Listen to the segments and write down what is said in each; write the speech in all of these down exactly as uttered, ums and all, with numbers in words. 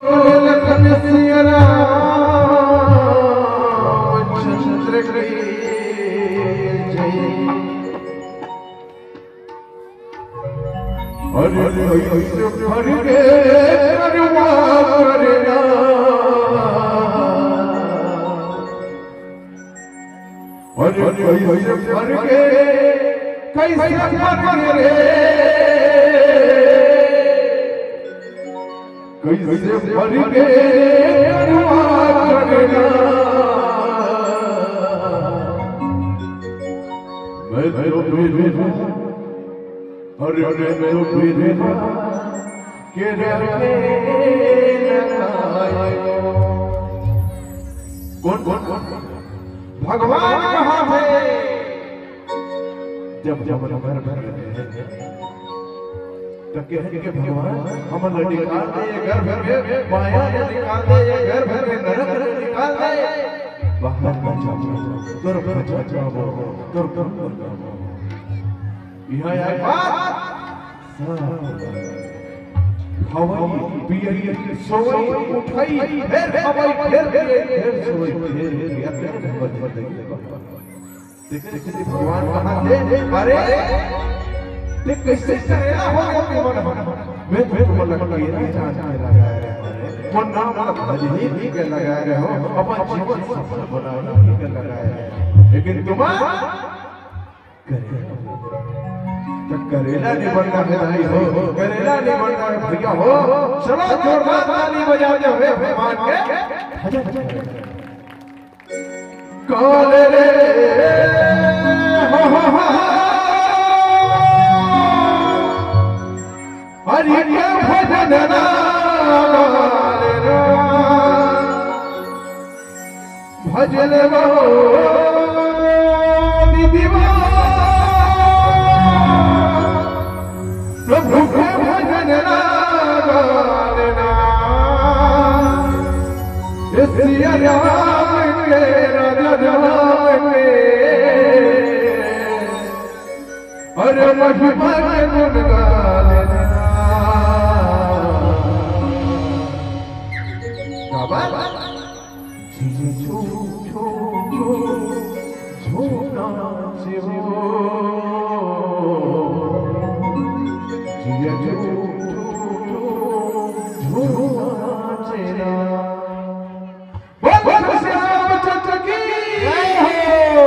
लखन सिया रामचंद्र की जय। अरे कैसे भर के करवा करना, अरे कैसे भर के, कैसे भर के रे, कैसे भर के करवा करना। मैं तो बेरू हूँ, अरे मैं तो बेरू हूँ, के रहते न आयो। कौन, कौन, कौन? भगवान कहाँ थे? जब, जब हमन घर भर रहे हैं, तो कहे कि भगवान, हमन ला निकाल दे ये घर भर में, माया ले निकाल दे ये घर भर में, नरक ले निकाल दे, बाहर ना जाबो, तोर भजन गाबो, तोर गुण गाबो। इहाँ आए बात, सब खवई, पियई, सोवई, उठई, फेर खवई, फेर पियई, फेर सोवई, फेर पियई, फेर भगवत भजन। देख, देख, देख, भगवान कहाँ थे? अरे, देख, कैसे करेला हो गया तुमन? मैं तो तुमन लग के नहीं जान के लगाए रहे हो। मोर नाम ला भजही के लगाए रहे हो, अपन जीवन सफल बनाही के लगाए रहे हो। लेकिन तुमन करेला, तो करेला नहीं बनना है भाई हो, करेला नहीं बनना है भैया हो। चलो जोरदार ताली बजा दे हमें भगवान के भजन। काल रे हो, हो, हो, हो। हरि के भजन ना काल रे। भजन वो दीदी वो। प्रभु के भजन ना गाना। ये सिया राम के, राजा राम के, अरे महिमा के गुण गाना। बाबा। झिझे झू, झू, झू, झू नाचे हो। झिझे झू, झू, झू, झू नाचे ना। बोल, बोल, श्री रामचंद्र की जय हो।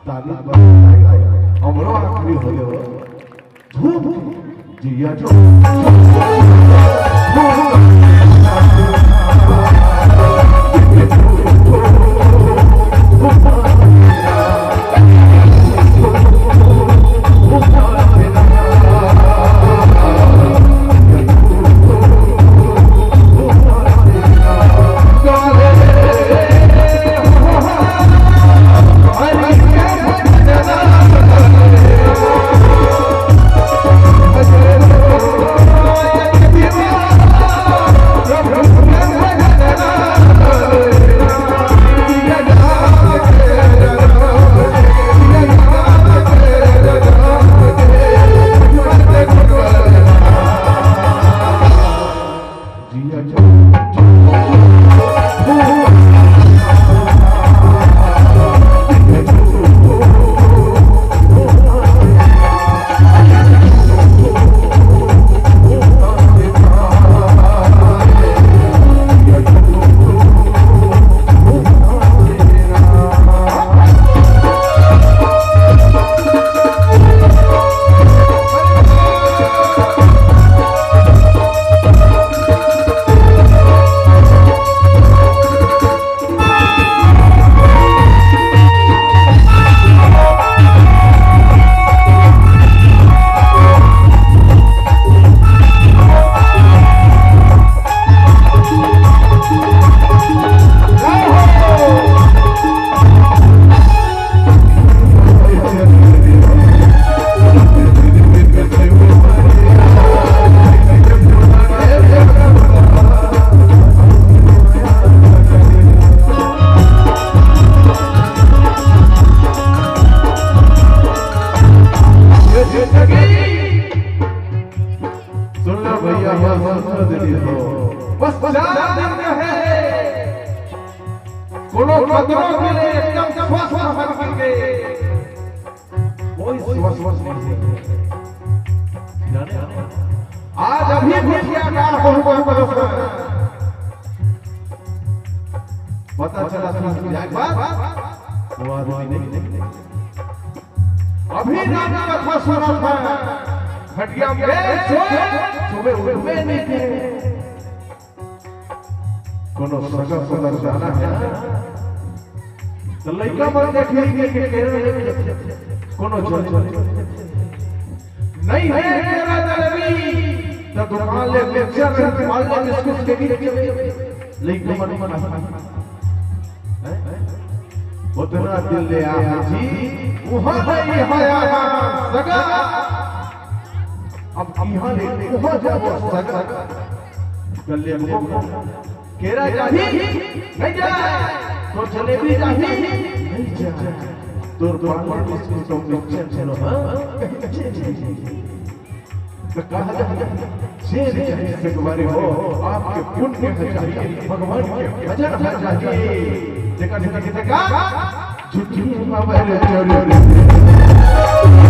ताली बजाई, हमरो आखिरी हो गयो। धूप जिया जो। भैया हो, सुंदर दीदी हो। बस चार दिन का है। कोनो खतरों के लिए एकदम स्वस्थ होकर के कोई स्वस्थ नहीं है। जाने आप? आज अभी कुछ आकार हो, हो, हो, हो। पता चला कि क्या बात, वो आदमी नहीं, नहीं, नहीं। अभी राम कथा सुनत हे, खटिया में सो, सुबह उठबे नहीं करे। कोनो सगा सगा जाना है ना, तो लइका मन देखिए कि, कि केरा ले, कोनो जल नहीं है, केरा जलेबी, तो दुकान ले मिक्सचर, दुकान ले बिस्कुट के भी लइका मन खाए। हैं? उतना दिल ले आ जी, वहाँ है, यहाँ आया सगा। अब यहाँ ले, वहाँ जाबो सगा। कल ले वो केरा जाही, नहीं जाए। तो जलेबी जाही, नहीं जाए। तोर पाले बिस्कुट तो मिक्सचर चलो, हाँ? तो कहा जाए, जे भी जाए सगवारी हो, आपके पुण्य है चाहिए, भगवान के भजन है चाहिए। देखा, देखा, देखा, देखा। झूठी बाबा रे, रे, रे, रे।